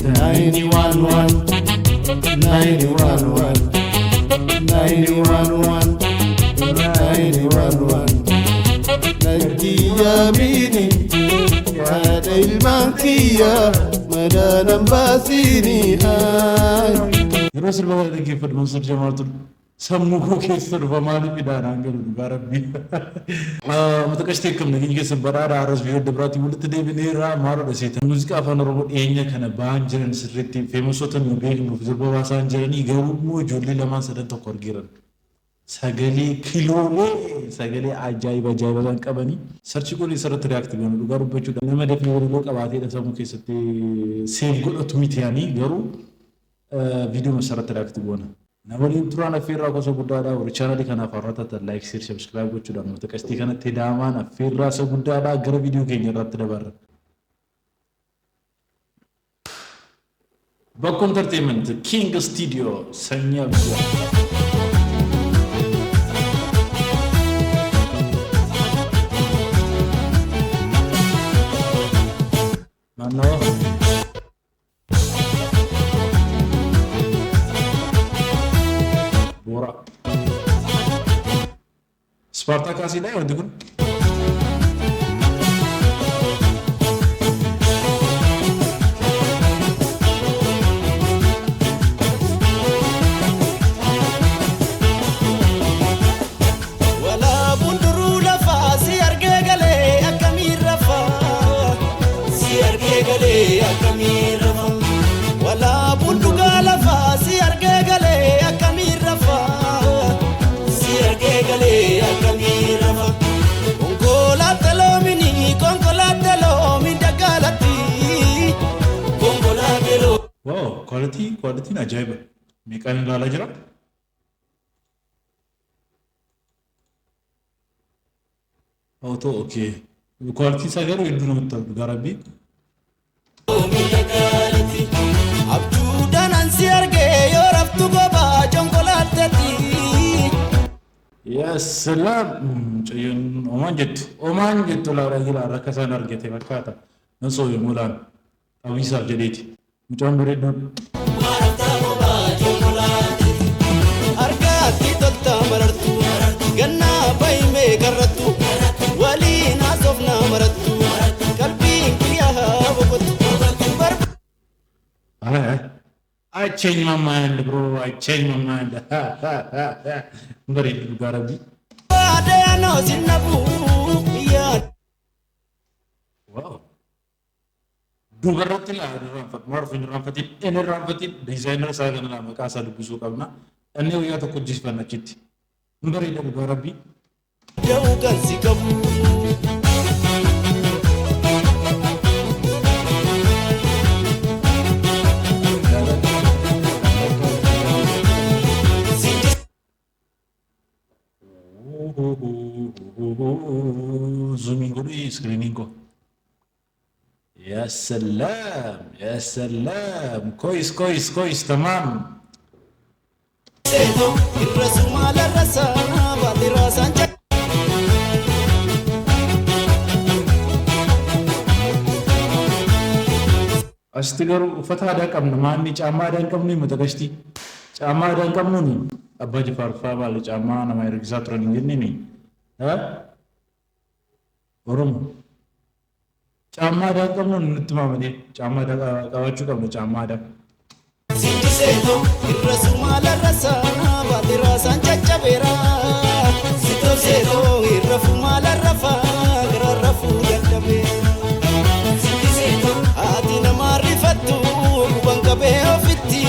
911, 911, 911, 911. Natti yaamini haadha ilmaan kiyya madaanan baasini. Yeroo sirba kana dhaggeeffadhu Mansur Jamaaltu sammuu koo keessa dhufa. Maaliif hidhaan galu, dhugaa rabbii. Mata qashitee, akkam nageenya keessan badhaadha? Har'as viidiyoo adda biraatiin walitti deebineerra. Maalodha seetan? Muuziqaa Afaan Oromoo dhiyeenya kana ba'an jiran sirriitti famousota nu beeknuuf sirba baasaan jiranii, garuu immoo ijoollee lamaan sadan tokko argeeran. Sagalee kiloolee, sagalee ajaa'iba ajaa'iba kan qabanii. Search godhee sirriitti react goona. Dhugaa dubbachuudha, nama dafee walaloo qabaateedha sammuu keessatti save godhatu miti ani, garuu viidiyoo sirriitti react goona. Na waliin turaan affeerraa gosa guddaadha. Warri chaanalii kanaaf har'a taatan like, share, subscribe gochuudhaan mata qastii kanatti daamaan affeerraa isa guddaadha. Gara viidiyoo keenya irratti dabarra. Bakko Entertainment, King Studio, Sanyii Abdii. Naannoo Boora. Ispaartaakaasiidha wanti kun. Walaabuun duruu lafaa si argee galee akkamiin rafaa, si argee galee akkamiin rafaa. Walaabuun dhugaa lafaa si argee galee akkamiin rafaa, si argee galee akkamiin rafaa. Konkolaataa loominii, konkolaataa loomin dagaalatti, konkolaataa loomin. Wow, quality, qualityn ajaa'iba. Meeqaan ilaalaa jira? Auto, okay. Quality isaa garuu hedduu namatti tola, dhugaa rabbii. Abjuudhaan si argee yoo raftu kophaa konkolaatatti. Yaa salaam, mucayyoon omaan jettu omaan jettu laala jira, rakka isaan argate fakkaata. Nan soobe moolaan xawiisaaf jedheeti. Mucaan bareedduun. Harkaatti tolta marartu, gannaa bahimee karrattu, waliin haasofnaa marattu, qalbiin kiyya haa boqottu. I change my mind, bro, I change my mind. Bareeddu, dhugaa rabbii. Barbaade sinnabu yaa. Wow. Dubarratti laa irraanfatu, maal hin irraanfatin, inni irraanfatin designer isaa kana laa maqaa isaa dubbisuu qabna. Inni guyyaa tokko hojjechiifanna achitti. Hin bareeda, dhugaa rabbii. Da'uu kan si qabu. Zoomiin godhu screeniin koo. يا سلام يا سلام، كويس كويس كويس، تمام. Irra sumaala rasaa baalli raasaan. Asitti garuu uffata aadaa qabna, maanni caammaa aadaa hin qabnu, mata gashtii caammaa aadaa hin qabnuuni. Abbaa Jifaar fa'aa baale caammaa nama ergisaa turan hin jenneeni. Oromo caammaa aadaa hin qabnu nutti maamalee, caammaa aadaa qabaachuu qabna, caammaa aadaa. Sinjiseeto irra sumaala rasaa baalli raasaan caccabeera. Sitooseeto irra fumaala rafaa gara rafuu dadhabeera. Haati namaa rifattu guban qabee ofitti.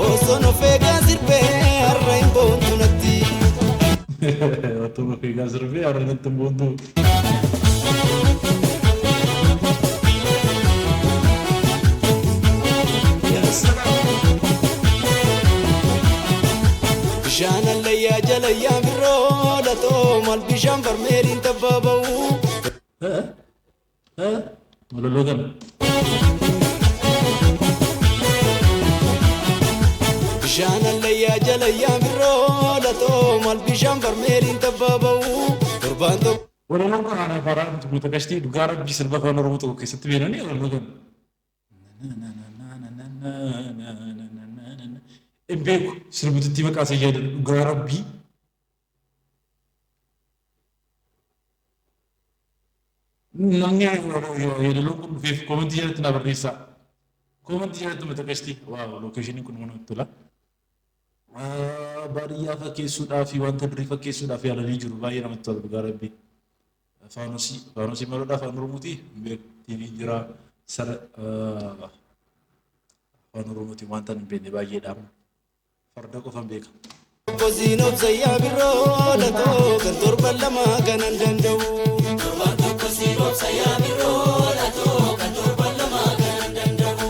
Osoon of eegaa sirbee har'a hin boontu natti. Otoo of eegaa sirbee har'a natti hin boontu. Bishaan allayyaa jalayyaa birroo latoo maal bishaan barmeeliin tabbaa ba'u. Walaloo kana. Bishaan allayyaa jalayyaa birroo latoo maal bishaan barmeeliin tabbaa ba'u. Torbaan tokko. Walaloon kun aanaa faaraa miti, guuta gashtii, dhugaa rabbii, sirba Afaan Oromoo tokko keessatti beelanii walaloo kana. Hin beeku sirbituttii maqaa isaa yaadadhu dhugaa rabbii. Namni yeedaloon kun dhufeef koomentii jalatti na barreessaa. Koomentii jalatti mata qashtii. Waaw, lookeeshiniin kun namatti tola. Baadiyyaa fakkeessuudhaa fi wanta durii fakkeessuudhaaf yaalanii jiru. Baay'ee namatti tola dhugaa rabbii. Faanosii, faanosii maloodha afaan Oromootii? Hin beeku. TV'n jira. Sara afaan Oromootiin wanta hin beekne baay'eedha. Farda qofan beeka. Tokko siin obsa yaa birroo latoo kan torban lama kanan danda'u. Torban tokko siin obsa yaa birroo latoo kan torban lama kanan danda'u.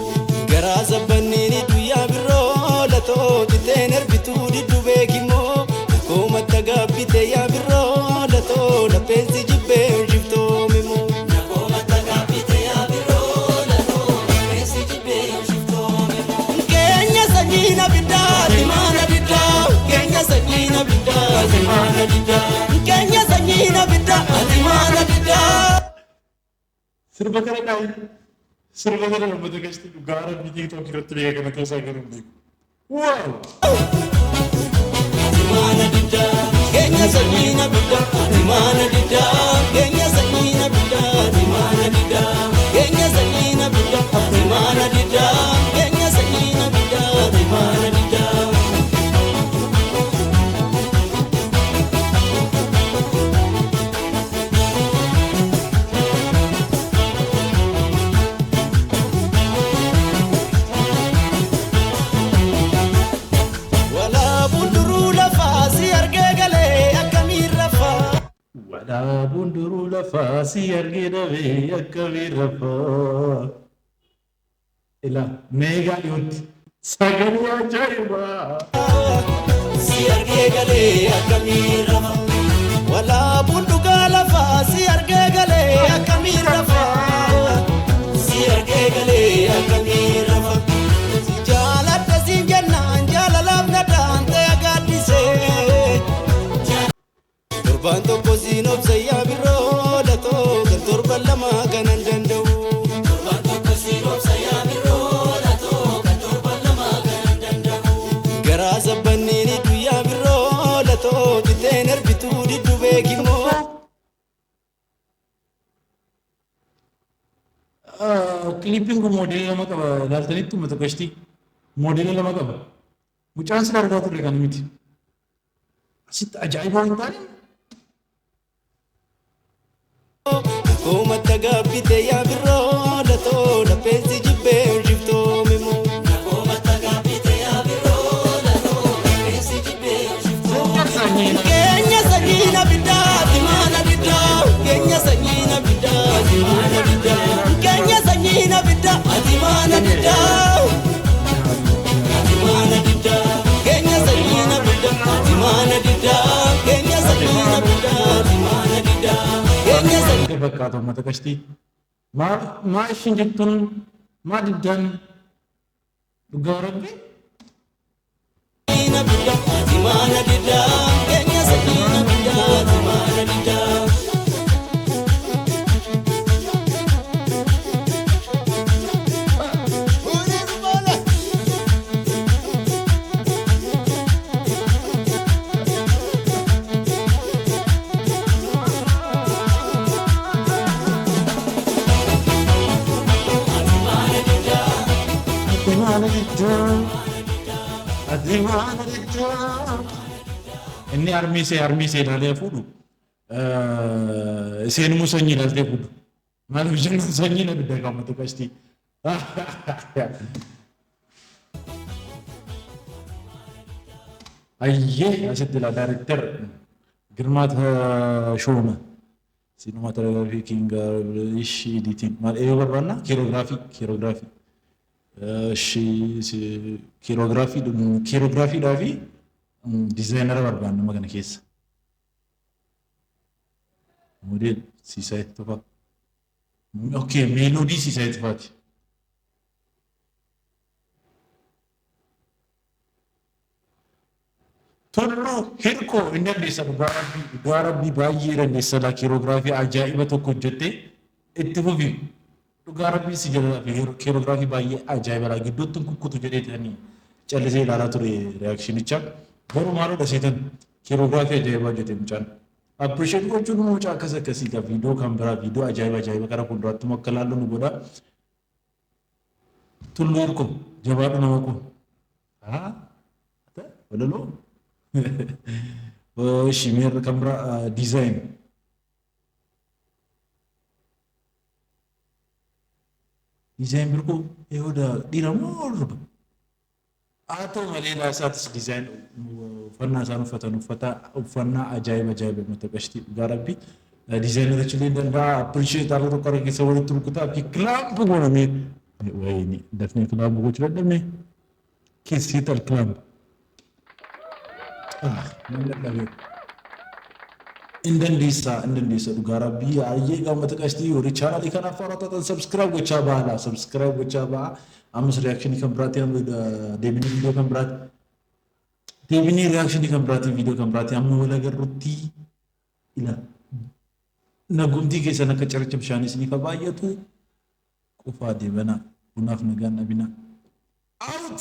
Garaa sabbanniin guyyaa birroo latoo citeen erbituu diddu beekimoo. Nakoomatti gaabbite yaa birroo latoo lapheensi jibbee shiftoomimoo. Nakoomatti gaabbite yaa birroo latoo lapheensi jibbee shiftoomimoo. Keenya sanyii na biddaa dimaana diddaa. Keenya sanyii na biddaa dimaana diddaa. Keenya sanyii na biddaa dimaana diddaa. Sirba kana dhaayi. Sirba kana uummata gashti dhugaa rabbii TikTok irratti beeka kana ta'uu isaa garuu hin beeku. Waaw! Dimaana diddaa. Keenya sanyii na biddaa dimaana diddaa. Keenya sanyii na biddaa dimaana diddaa. Keenya sanyii na biddaa dimaana diddaa. Keenya sanyii na biddaa dimaana diddaa. Walaabuun duruu lafaa si argee galee akkamiin rafaa. Walaabuun duruu lafaa si argee dhabee akkamiin rafaa. Ilaa meegaa dhiyootti sagalee ajaa'ibaa. Si argee galee akkamiin rafaa. Walaabuun dhugaa lafaa si argee galee akkamiin rafaa. Si argee galee akkamiin rafaa. Si jaaladha siin jennaan jaalalaaf na daantee gaaddisee. Torbaan tokko siin obsa yaa birroo latoo kan torban lama kanan danda'u. Torbaan tokko siin obsa yaa birroo latoo kan torban lama kanan danda'u. Garaa sabbanniin guyyaa birroo latoo citeen erbituu diddu beekimoo. Kiliippiin kun moodeela lama qaba. Ilaaltanitti uummata gashtii. Moodeela lama qaba. Mucaan sila argaa turre kan miti. Asitti ajaa'ibaa hin taane. Nakoomatti gaabbite yaa birroo latoo lapheensi jibbee shiftoomimoo. Nakoomatti gaabbite yaa birroo latoo lapheensi jibbee shiftoomimoo. Keenya sanyii na biddaa dimaana diddaa. Keenya sanyii na biddaa dimaana diddaa. Keenya sanyii na biddaa dimaana diddaa. Dimaana diddaa. Keenya sanyii na biddaa dimaana diddaa. Keenya sanyii na biddaa dimaana diddaa. Keenya sanyii. Akka fakkaatu uummata gashtii. Maa ishiin jettuun maa diddaan dhugaa rabbi. Na biddaa dimaana diddaa. Keenya sanyii na biddaa dimaana diddaa. Ati maana diddaa. Ati maana diddaa. Inni harmee ishee ilaalee fuudhu. Isheen immoo sanyii ilaaltee fuudhu. Maaliif jennu sanyii na biddaa uummata gashtii. Ayyee asitti ilaa director Girmaa Tashooma. Cinematography king ishi editing maal eeyyuu barbaanna choreography choreography. Ishi choreography choreographiidhaa fi designera barbaanna nama kana keessa. Model Siisaayit Tufaa. Okay, melody Siisaayit Tufaati. Tulluu Hirkoo hin dandeessa dhugaa rabbii dhugaa rabbii baay'ee dandeessa laa choreography ajaa'iba tokko hojjettee itti fufi. Dhugaa rabbii si jalaa fi choreography baay'ee ajaa'ibadha. Gidduutti kukkutu jedhee callisee ilaalaa ture reactionicha. Garuu maalodha seetan, choreography ajaa'ibaa hojjete mucaan. Appreciate gochuun mucaa akkas akkasii qaba. Viidiyoo kan biraa, viidiyoo ajaa'iba ajaa'iba gara fuulduraatti immoo akka ilaallu nu godha. Tulluu Hirkoo, jabaadhu nama koo. Walaloo. Ishi miirri kan biraa design. Design Birkoo eeyoda dhiira moo durba? Haa ta'u malee laasaattis design uffannaa isaan uffatan uffata uffannaa ajaa'iba ajaa'iba mata qashtii, dhugaa rabbi. Designerichi illee danda'a appreciate harka tokko harka keessa walitti rukutaa fi clap goonamee. Wayini, dafnee clap gochuu dadhabne. Keessi tal clap. Ah, nan dadhabee. In dandeessaa, in dandeessa, dhugaa rabbii. Ayyee, gammata qashtii, warri channelii kanaaf haaraa taatan subscribe gochaa baala, subscribe gochaa ba'a. Ammas reactionii kan biraatti deebinee, viidiyoo kan biraatti deebinee, reactionii kan biraatti, viidiyoo kan biraatti amma wal agarrutti ila nagumtii keessan akka ciracha bishaanii isiniif haa baay'atu. Qofaa deebanaa bunaaf nagaan dhabinaa. Out.